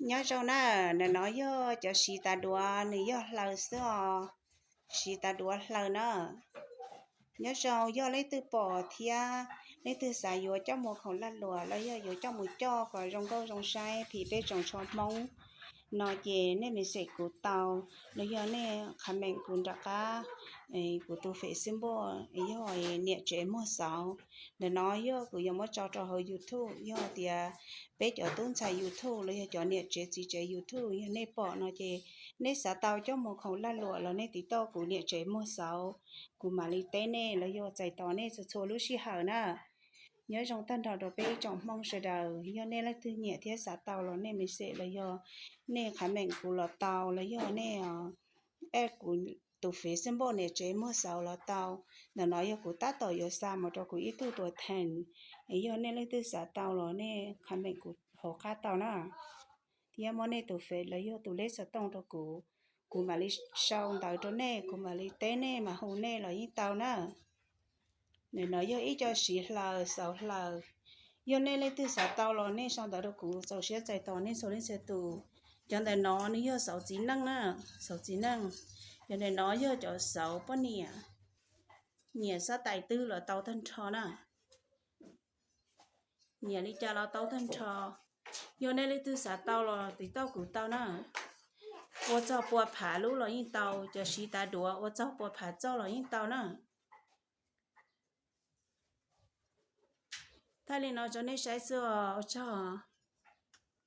Nyob zoo na, ntawm no yog cov siv tav duav, nws yog hlaws xwb os. Siv tav duav hlaws na. Nyob zoo, yog leej twg pom thiab leej twg xav yuav coj mus khoom lag luam los yog yuav coj mus coj kom zoo nkauj zoo saib phim peb tsoom tsho Hmoob no ces nej message kuv tau, los yog nej comment kuv nram qab kuv tus Facebook, yog Niam Tsev Muag Xauv. Ntawm no yog kuv yuav muab tso rau hauv YouTube, yog tias peb cov tub ntxhais YouTube los yog cov niam tsev txiv tsev YouTube, yog nej pom no ces nej xav tau coj mus khoom lag luam los nej tiv tauj kuv Niam Tsev Muag Xauv, kuv mam li teb nej los yog txais tos nej txhua txhua lub sij hawm na. Nyob zoo tag nrho rau peb ib tsoom Hmoob sawv daws, yog nej leej twg nyiam thiab xav tau los nej message los yog nej comment kuv los tau, los yog nej add kuv tus Facebook Niam Tsev Muag Xauv los tau. Ntawm no yog kuv tab tom yuav xa mus rau kuv ib tug tuam theem, yog nej leej twg xav tau los nej comment kuv hauv qab tau na. Thiab muab nej tus Face los yog tus lej xov tooj rau kuv, kuv mam li sau ntawv rau nej, kuv mam li teb nej mas hu nej los yeej tau na. Ntawm no yog ib co siv hlaws, xauv hlaws. Yog nej leej twg xav tau los nej sau ntawv rau kuv, txaus siab txais tos nej txhua leej txhia tus. Cov ntawm no nws yog xauv txiv neej na, xauv txiv neej. Cov ntawm no yog cov xauv poj niam, nyiam xab tais twg los tau tag nrho na. Nyiam li cas los tau tag nrho. Yog nej leej twg xav tau los tiv tauj kuv tau na. Ua txog pua phav lub los yeej tau, cov siv tav duav ua txog pua phav txoj los yeej tau na. Thaij li no rau nej saib xwb os, ua tsaug.